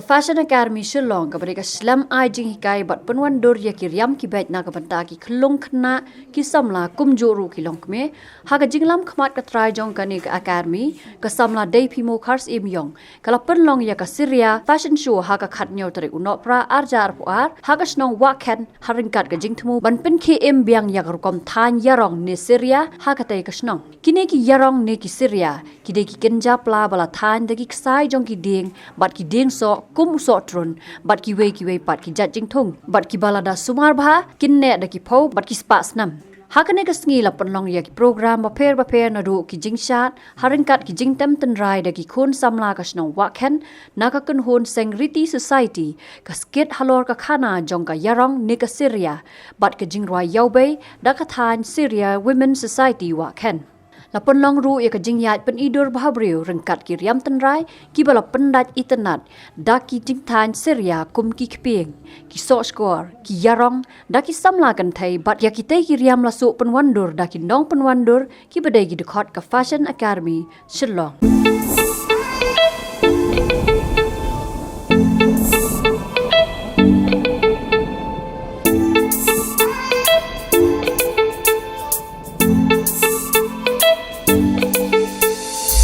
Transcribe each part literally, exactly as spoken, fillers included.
Fashion Academy Shillong kaba dei ka shlem ai jinghikai bad pynwandur ïa ki riam ki beit na ka bynta ki khyllung khynnah ki samla kumjuh ruh ki longkmie, ha ka jinglam khmat ka trai jong kane ka academy, ka samla Deiphimo Kharsyiem Ïong, ka la pynlong ïa ka Syria Fashion Show ha ka khatñiew tarik u Nohprah arhajar arphew ar, ha ka shnong Wahkhen, ha ryngkat ka jingthmu ban pynkhie im biang ïa ka rukom thaiñ ïarong ne Syria ha katei ka shnong. Kine ki ïarong ne ki Syria ki dei ki kynja pla ba la thaiñ da ki ksai jong ki dieng bad ki dieng soh kum u soh trun bad kiwei kiwei pat ki jait jingthung bad kiba lada sumar bha kin neh da ki phew bad ki spah snem. Ha kane ka sngi la pynlong ïa ki program bapher bapher naduh ki jingshad ha ryngkat ki jingtem tynrai da ki khun samla ka shnong Wahkhen na ka kynhun Seng Riti Society, ka skit halor ka khana jong ka ïarong ne ka Syria bad ka jingrwai ïawbei da ka thaiñ Syria Women Society Wahkhen. La pynlong ruh ïa ka jingïaid pynidur bhabriew ryngkat ki riam tynrai kiba la pyndait itynnad da ki jingthaiñ Syria kum ki kpieng, ki soh shkor, ki ïarong, da ki samla kynthei bad ïa kitei ki riam la suk pynwandur da ki nongpynwandur kiba dei ki dkhot ka Fashion Academy Shillong.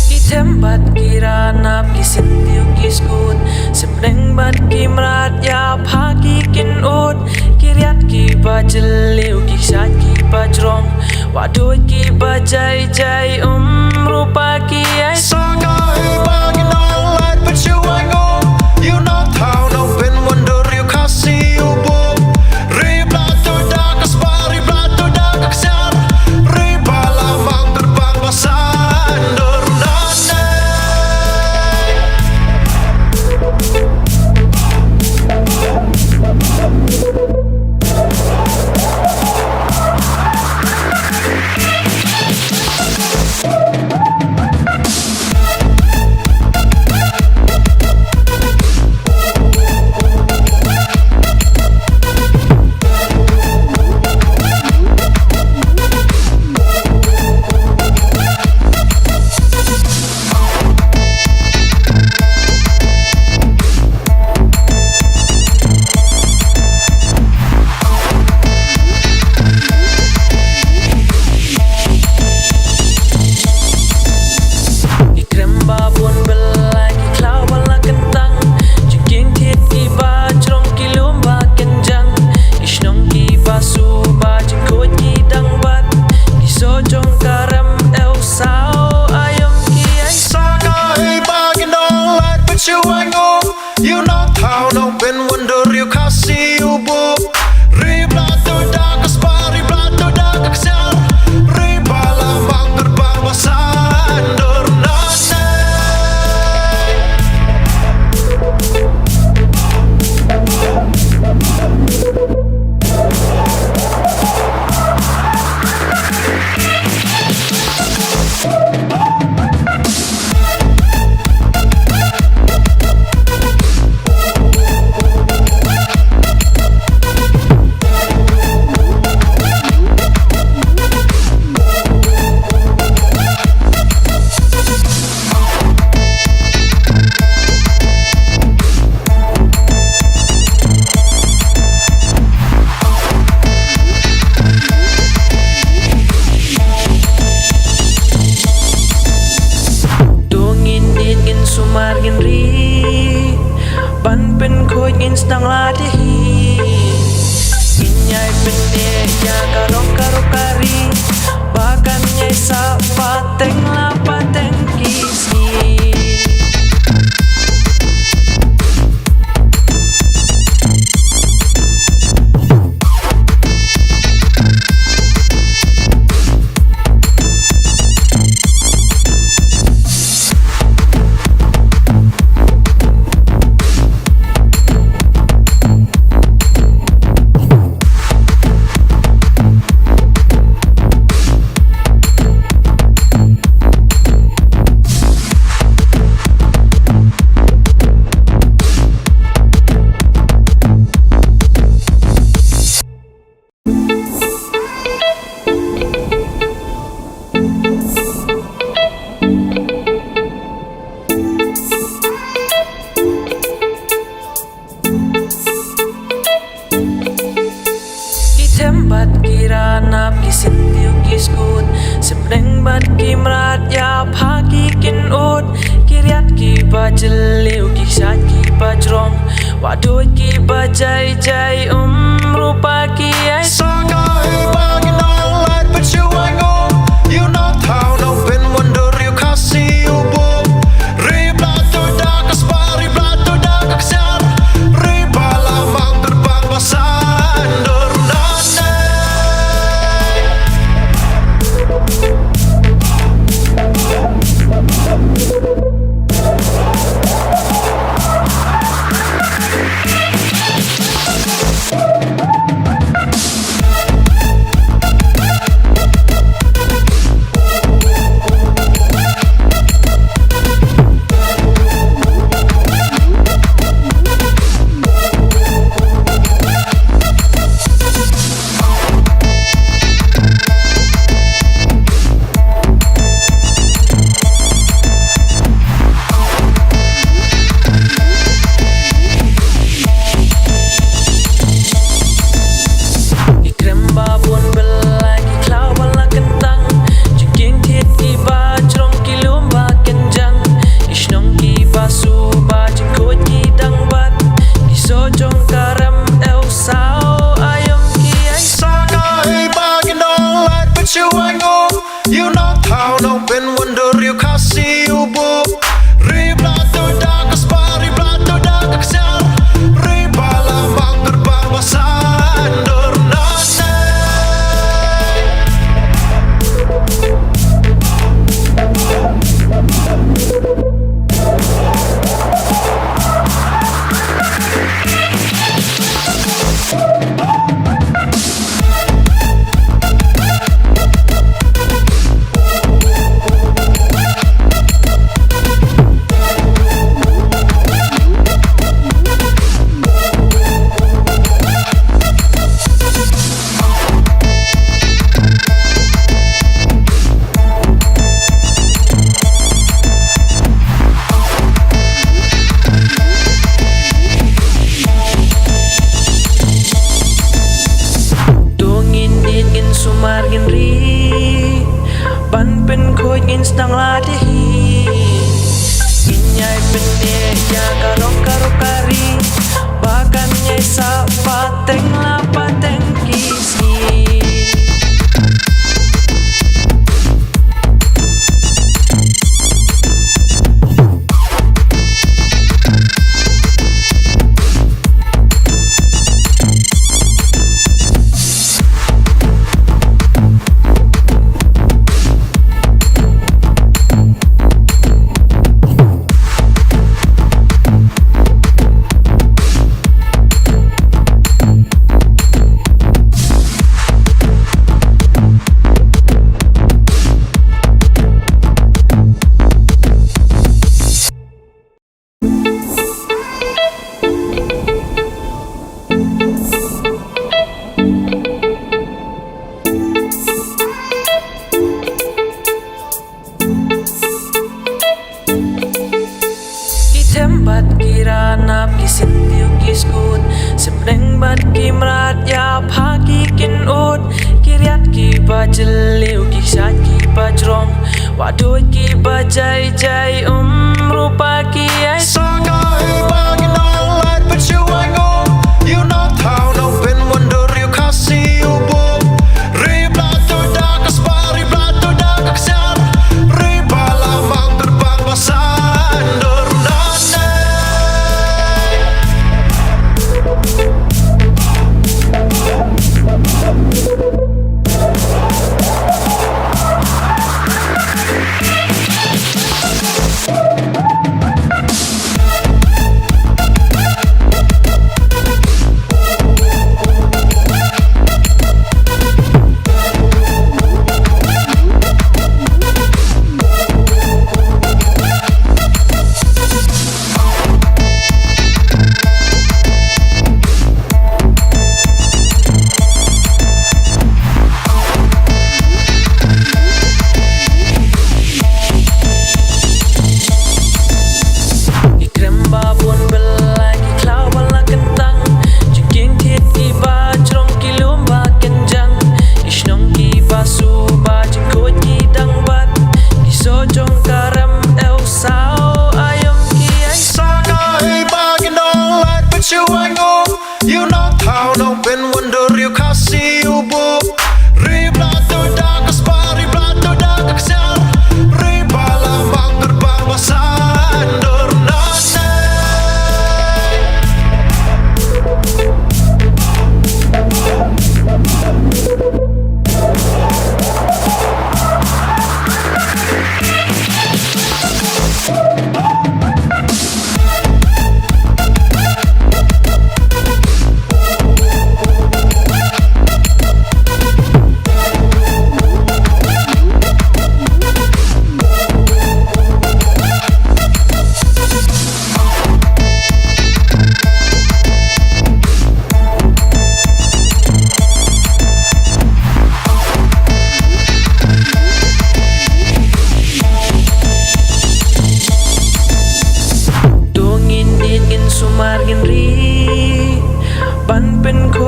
Ki them bad ki ranap, ki syntiew ki skud, symbneng bad ki mrad, ïa pha ki kynut, ki riat kiba jylliew, ki shait kiba jrong, wahduid kiba jai jai, um rupa ki ai. Sa kaei ba ngi nang lait pynshong, you know, thaw nongpynwandur ïa u Khasi u buh. Ri Blah tuid da ka spah, ri Blah tuid da ka ksiar, ri ba la mang kyrpang ba saiñ dur nangne. Ki krem ba bun belai, ki khlaw ba la kyntang, jingkieng thied kiba jrong, ki lum ba kynjang, ki shnong kiba suba, jingkhuid ki dang bat, ki soh jong ka rem, ew saw aïom ki ai. Sa kaei ba ngi nang lait pynshong, you know, thaw nongpynwandur ïa u Khasi u buh. Ri Blah tuid da ka spah, ri Blah tuid da ka ksiar, ri ba la mang kyrpang ba saiñ dur nangne. To ngin ïeit, ngin sumar, ngin ri, ban pynkhuid ngin sdang lade hi. Ngin ïai pynneh ïa ka rong ka rok ka ri, ba kan ïai sah pateng la pateng ki sngi. Bad ki mrad ïa pha ki kynnoh, ki riat kiba jylliew, ki kshaid kiba jrong, wah duh kiba jai jai, um rupa ki ai. Sa kaei ba ngi nang lait pynshong, you know, thaw nongpynmyndur ïa u Khasi u buh. Ri Blai to da ka spah, Ri Blai to da ka ksiar, Ri Balang Mawkyrpang ba saiñ dur nangne. Ki krem ba bun bela, ki khlaw ba la kyntang, jingkieng thied kiba jrong, ki lum ba kynjang, ki shnong kiba suba, jingkhuid ki dang bat, ki soh jong ka rem, ew saw aïom ki ai. Sa kaei ba ngi nang lait pynshong, you know, thaw nongpynmyndur ïa u Khasi u buh. Ri Blai to da ka spah, Ri Blai to da ka ksiar, Ri Balang Mawkyrpang ba saiñ dur nangne. To ngin ïeit, ngin sumar, ngin ri, ban pynkhuid ngin sdang lade hi. Ngin ïai pynneh ïa ka rong ka rok ka ri, ba kan ïai sah pateng la pateng ki sngi. Ki them bad ki ranab, ki syntiew ki skud, symneng bad ki mrad ïa pha ki kynnoh, ki riat kiba jylliew, ki kshaid kiba jrong, wah duh kiba jai jai, um rupa ki ai. Sa kaei ba ngi nang lait pynshong, you know, thaw nongpynmyndur ïa u Khasi u buh. Ri Blai to da ka spah, Ri Blai to da ka ksiar, Ri Balang Mawkyrpang ba saiñ dur nangne.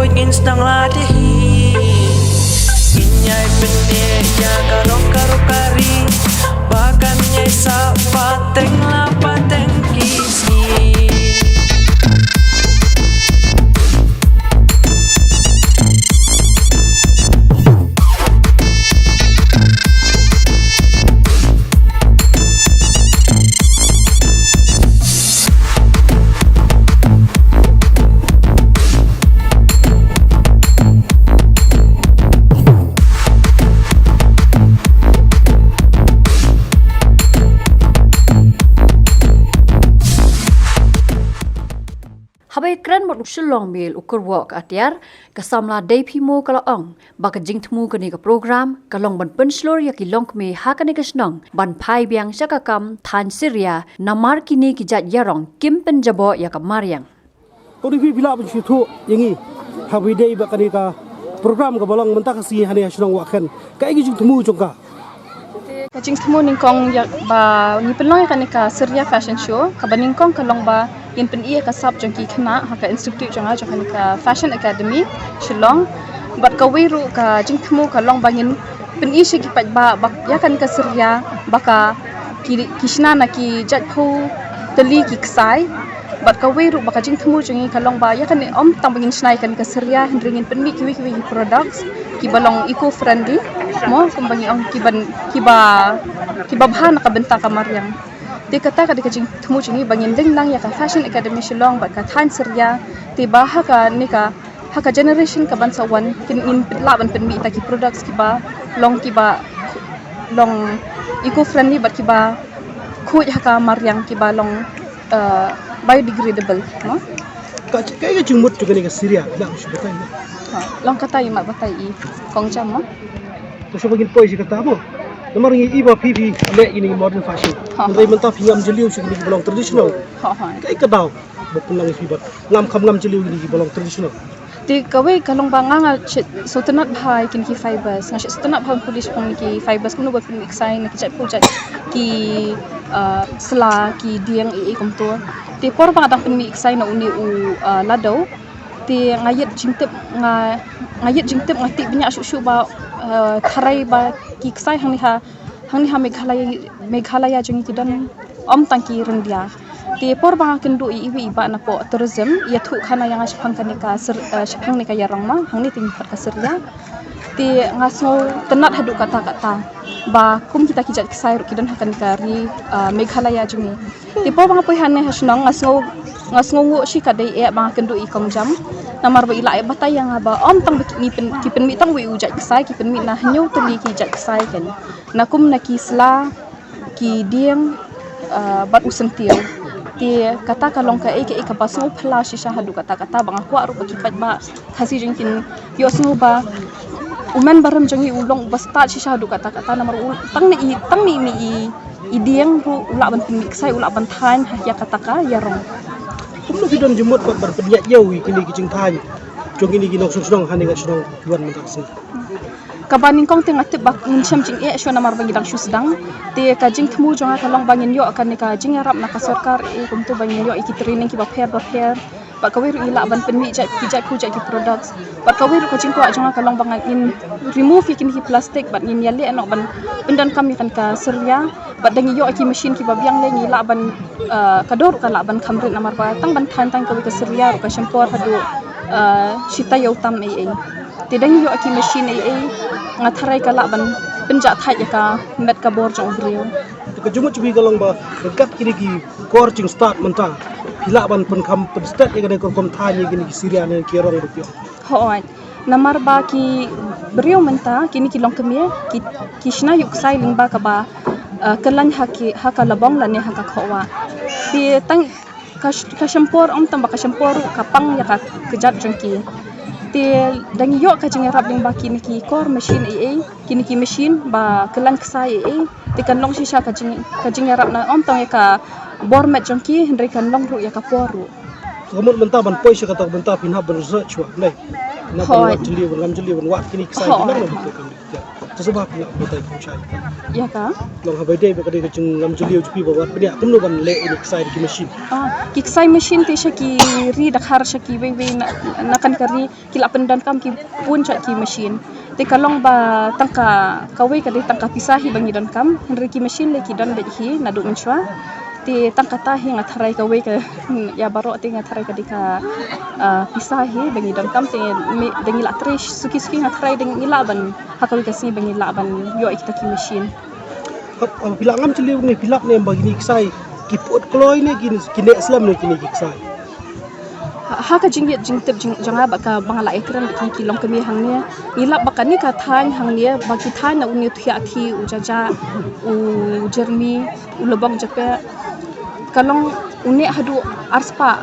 Ngin sdang la dei hi. Ngin ïai pyneh ïa ka rong ka rong ka ri. Ba kan ïai sah pateng la pateng ki sngi. Haba ïakren bad u Shillong Mail u Kyrwoh Atiar, ka samla Deiphimo ka la ong ba ka jingthmu kane ka program ka long ban pynshlur ïa ki longkmie ha kane ka shnong ban phai biang sha ka kam thaiñ Syria, namar kine ki jait ïarong kim pynjaboh ïa ka mariang. Ko dei phi phi lah ban shu thuh ïa ngi haba ïadei bad kane ka program kaba long mynta ka sngi hangne ha shnong Wahkhen. Kaei ka jingthmu jong ka? Ka jingthmu nyngkong ïa ba ngi pynlong ïa kane ka Syria Fashion Show, kaba nyngkong ka long ba ngin pyni ïa ka sap jong ki khynnah ha ka institute jong nga, jong kane ka Fashion Academy Shillong. Bad kawei ruh ka jingthmu ka long ba ngin pyni sha ki paidbah ba ïa kane ka Syria ba ka ki, ki shna na ki jaitphew tylli ki ksai. Bad kawei ruh ba ka jingthmu jong ngi ka long ba ïa kane, ym tang ba ngin shna ïa kane ka Syria, hynrei ngin pynmih kiwei kiwei ki products kiba long eco friendly, mo, kumba ngi ong, kiba, kiba, kiba bha na ka bynta ka mariang. Te kata ka dei ka jingthmu jong ngi ba ngin link lang ïa ka Fashion Academy Shillong bad ka thaiñ Syria, te ba ha kane ka, ha ka generation kaban sa wan, kin, ngin lah ban pynmih ïa kita ki products kiba long kiba, long eco friendly bad kiba khuid ha ka mariang, kiba long, uh, biodegradable, no? Ka, kaei ka jingmut jong kane ka Syria, lah shu batai, no? Ha, long kata i mat batai i Kong Jam, no? To shu ba ngin poi sha kata, mo. Namar ngi i ba phi phi leh ïa kine ki modern fashion. Ha, ha. Hynrei mynta phi ngam jylliew sha kine kiba long traditional. Ha, ha. Kaei ka daw ba pynlong ïa phi ba ngam kham ngam jylliew ïa kine kiba long traditional? Te kawei ka long ba nga, nga sngewtynnat bha ïa kine ki fibers, nga sngewtynnat bha ban pule shaphang kine ki fibers, kumno ban pynmih ksai na ki jaitphew jait ki, uh, sla, ki dieng, ei ei kumto. Te por ba nga dang pynmih ksai na une u, uh, ladew, te nga ïeit jingtip, nga, nga ïeit jingtip, nga tip bniah shuh shuh ba, uh, tharai ba ki ksai hangne ha, hangne ha Meghalaya, Meghalaya jong ngi ki don ym tang ki ryndia. Te por ba nga kynduh ïa iwei i bah na pdeng tourism, i ïathuh khana ïa nga shaphang kane ka Syr-, eh, shaphang kane ka ïarong, ma, hangne te ngi khot ka Syria. Te nga sngewtynnat haduh katta katta ba kum kita ki jait ksai ruh ki don ha kane ka ri, eh, Meghalaya jong ngi. Te por ba nga poi hangne ha shnong, nga sngew, nga sngewnguh shi katdei eh ba nga kynduh ïa i Kong Jam. Namar ba i la ïa batai ïa nga ba ym tang ba ki, ngi pyn-, ki pynmih tang uwei u jait ksai, ki pynmih na hynñiew tylli ki jait ksai, kan. Na kum na ki sla, ki dieng, ah, bad u syntiew. Te kata ka long kaei kaei kaba sngewphylla shisha haduh katta katta, ba nga kwah ruh ba ki paidbah Khasi jong ngi kin ïohsngew ba u myn barim jong ngi u long uba stad shisha haduh katta katta, namar u tang na i, tang na i, i, i dieng ruh u lah ban pynmih ksai, u lah ban thaiñ ha ïa kata ka ïarong. Kumno phi don jingmut ban, ban pynïaid ïew ïa kine ki jingthaiñ jong kine ki nongshong shnong hangne ha shnong Taiwan mynta ka sngi? Kaba nyngkong te nga tip ba ngin shem jingeh shuh namar ba ngi dang shu sdang. Te ka jingthmu jong nga ka long ba ngin ïoh kane ka jingïarap na ka sorkar, eh, kumto ba ngin ïoh ïa ki training kiba pher ba pher. Bad kawei ruh ngi lah ban pynmih jait ki jait ki jait ki products. Bad kawei ruh ka jingkwah jong nga ka long ba ngin remove ïa kine ki plastik bad ngin ïaleh noh ban pyndonkam ïa kane ka Syria. Bad da ngi ïoh ïa ki machine kiba biang lei ngi lah ban, eh, ka dor ruh ka lah ban kham rit namar ba tang ban thaiñ tang kawei ka Syria ruh ka shim por haduh, eh, shi taïew tam ei ei. Te da ngi ïoh ki machine ei ei, nga tharai ka lah ban pynjah thait ïa ka met ka bor jong u briew. Te ka jingmut jong phi ka long ba ryngkat kine ki kor jingstad mynta phi lah ban pynkham pynsted ïa kane ka rukom thaiñ ïa kine ki Syria ne ki rong ruh phi ong? Hooid. Namar ba ki briew mynta kine ki longkmie ki, ki shna ïa u ksai lyngba kaba, eh, kyllaiñ ha ki, ha ka labong lane ha ka khohwah. Te tang ka sh-, ka shim por, ym tang ba ka shim por ruh ka pang ïa ka kjat jong ki. Te da ngi ïoh ka jingïarap lyngba kine ki kor machine ei ei, kine ki machine ba kyllaiñ ksai ei ei, te kan long shisha ka jing, ka jingïarap na ym tang ïa ka bor met jong ki hynrei kan long ruh ïa ka por ruh. Ka mut mynta ban poi sha kata ka bynta phin hap ban research wah, ne? Phin hap ban wad jylliew, ban ngam jylliew, ban wad kine ki ksai ki nang na bynta ka Sa ba phi lah batai kumshai. Ïa ka? Long ha ba dei ba ka dei ka jinglam jylliew jong phi ba wat pynïaid kumno ban leh ïa ki ksai da ki machine. Ah, ki ksai machine te sha ki ri Dkhar sha kiwei wei na, na kane ka ri ki la pyndonkam ki bun sha ki machine. Te ka long ba tang ka, kawei ka dei tang ka pisa hi ba ngi donkam, hynrei ki machine lei ki don beit hi naduh mynshuwa. Te tang kata hi nga tharai kawei ka, ïa baroh te nga tharai ka dei ka, ah, pisa hi ba ngi donkam te me, da ngi la trei suki suki nga tharai da ngi lah ban ha kawei ka sngi ba ngi lah ban ïoh ïa kita ki machine. Hap, hap, phi lah ngam jylliew ne phi lah ne ba kine ki ksai ki put kloi ne ki, ki neh slem ne kine ki ksai. Ha, ha ka jingïeit jingtip jing, jong nga ba ka ba nga la ïakren bad ki, ki longkmie hangne. Ngi lap ba kane ka thaiñ hangne ba ki thaiñ na une u Thiahthi, u Jajah, u Jyrmi, u Lubong Japeh. Ka long u neh haduh arspah,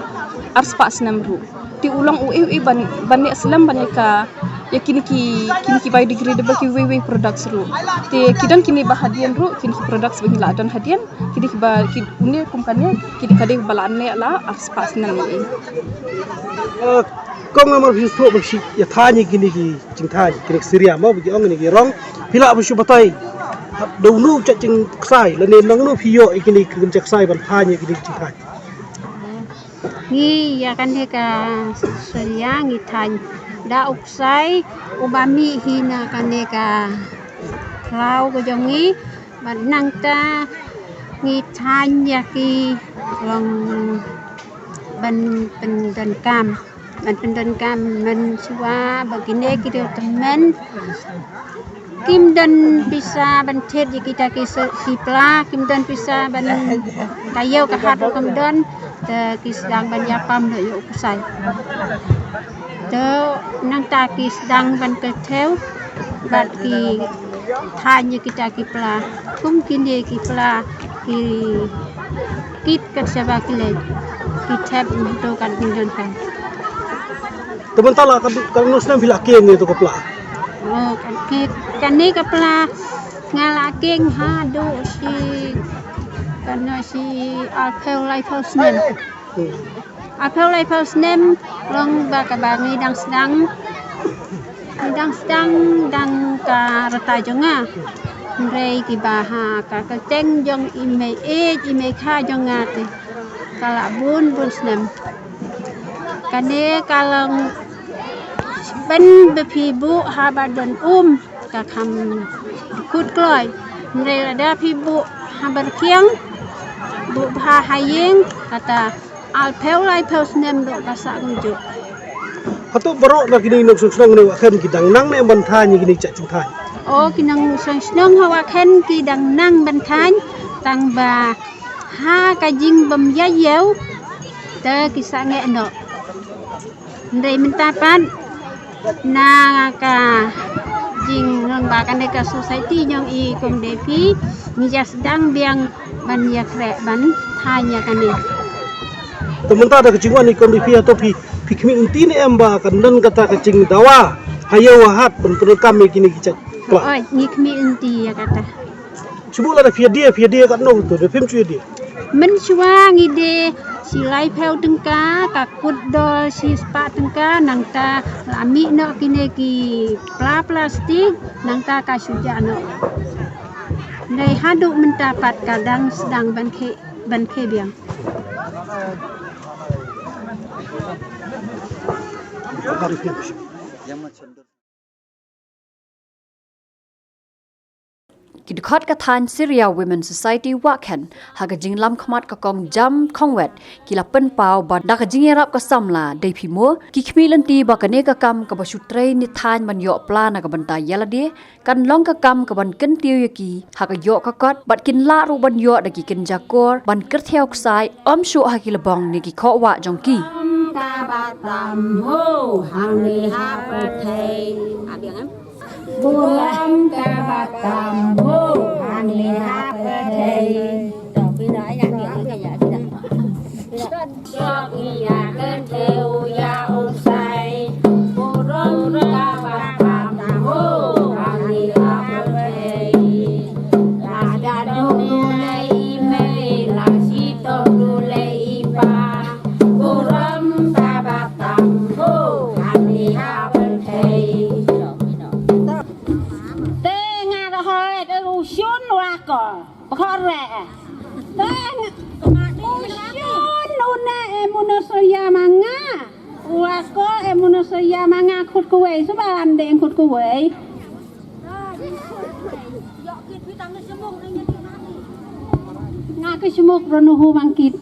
arspah snem ruh. Te u long uei uei ban, ban neh slem ban ïa ka, ïa kine ki, kine ki biodegradable kiwei wei products ruh. Te ki don kine ba hadien ruh, kine ki products ba ngi la don hadien. Ki dei kiba, ki une kum kane, ki dei ka dei ba la neh la arspah snem ïa. Ah, kong namar phi sngewthuh ba phi ïa thaiñ ïa kine ki jingthaiñ, kine ki cereal mo ba ki ong kine ki rong. Phi lah ba shu batai da uno u jait jingksai lane nangno phi ïoh ïa kine ki jingksai ban thaiñ ïa kine ki jingthaiñ. Ngi ïa kane ka cereal ngi thaiñ da u ksai uba mih hi na kane ka khlaw ka jong ngi. Bad nangta ngi thaiñ ïa ki long ban pyndonkam, ban pyndonkam mynshuwa ba kine ki dei tymmen. Kim don pisa ban thied ïa kita ki se, ki pla, kim don pisa ban ka ïew ka hat ruh kim don, te ki sdang ban ïa pam noh ïa u ksai. Te nangta ki sdang ban kynthiew bad ki thaiñ ïa kita ki pla. Kum kine ki pla ki kit kat shaba ki leit. Ki thep to kat ki don kan. Te mynta la ka, ka no snem phi la kieng ïa to ka pla? Oh, ka ki, kane ka pla nga la kieng haduh shi, kane shi arphew laiphew snem. Hmm. Arphew laiphew snem long ba kaba ngi dang sdang, ngi dang sdang dang ka rta jong nga. Hynrei kiba ha ka kyrteng jong i mei ïeit i mei kha jong nga te ka la bun bun snem. Kane ka long ban ba phi buh haba don um ka kham kut kloi. Hynrei lada phi buh haba rkhiang, buh bha ha ïing, kata arphew laiphew snem ruh ka sah kumjuh. Hato baroh na kine ki nongshong shnong ne Wahkhen ki dang nang ne em ban thaiñ ïa kine ki jait jingthaiñ? O, ki nongshong shnong ha Wahkhen ki dang nang ban thaiñ, tang ba ha ka jingbym ïa ïew te ki sangeh noh. Hynrei mynta pat na ka jinglong ba kane ka society jong i Kong Devi ngi ïa sdang biang ban ïa khreh ban thaiñ ïa kane. Te mynta da ka jingwan i Kong Devi, hato phi, phi khmih lynti ne em ba kan don kata ka jingdawa ha ïew ha hat ban pyndonkam ïa kine ki jait pla? Oi, ngi khmih lynti ïa kata. Shu buh lada phi ïa die, phi ïa die katno to, da phim shu ïa die. Mynshuwa ngi die shi laiphew tyngka, ka kut dor shi spah tyngka, nangta la mih noh kine ki pla plastik, nangta ka shu jah noh. Hynrei haduh mynta pat ka dang sdang ban khie, ban khie biang. Ki dkhot ka thaiñ Syria Women Society Wahkhen ha ka jinglam khmat ka Kong Jam Khongwet ki la pynpaw ba da ka jingïarap ka samla Dei Phi Mo, ki khmih lynti ba kane ka kam kaba shu trei ne thaiñ ban ïoh pla na ka bynta ïa lade kan long ka kam kaban kyntiew ïa ki ha ka ïoh ka kot bad kin lah ruh ban ïoh da ki kynja kor ban kyrthiaw ksai, ym shuh ha ki lbong ne ki khoh wah jong ki. Burom kaba tam ho hangne ha pyrthei. Burom kaba tam ho hangne ha pyrthei. Shok ïa ka thew ïa u ksai. Burom kaba tam ho hangne ha pyrthei. La da duk dulei i mei, la shitom dulei i pa. Burom kaba tam ho hangne ha pyrthei. Te Khore. Teng. Ushun une e manusia ma nga. Wa ko e manusia ma nga khut kuwei suba ande khut kuwei. Nga ki shmuk ronu hu bangkit.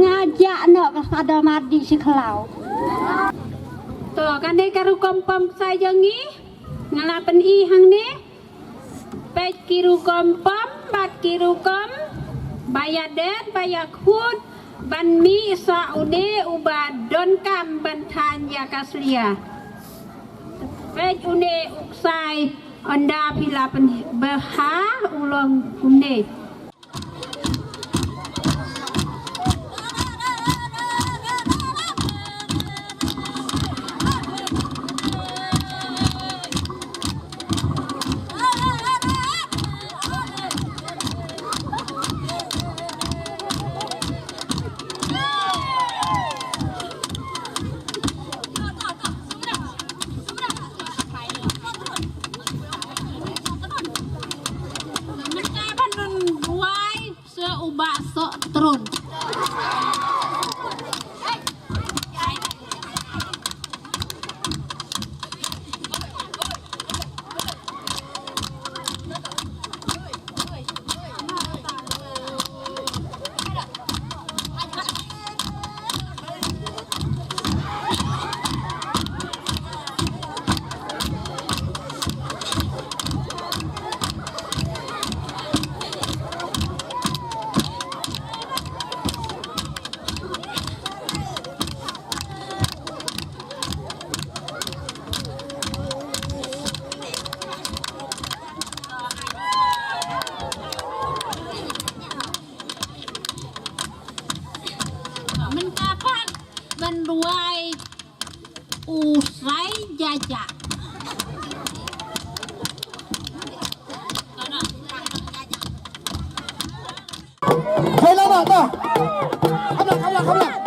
Nga jak noh ka sadar madi shi khlaw. To kane ka rukom pom ksai jong ngi nga la pyni hangne. Peit ki rukom pom bad ki rukom ba ïadet ba ïakhut ban mih sa une uba donkam ban thaiñ ïa ka slia. Peit une u ksai ynda phi la pynbha u long kumne. Sa u Bah Sok Trun. Mynta pat ban duwai u Sai Jaja. Hai lama ta. Kamla, kamla, kamla.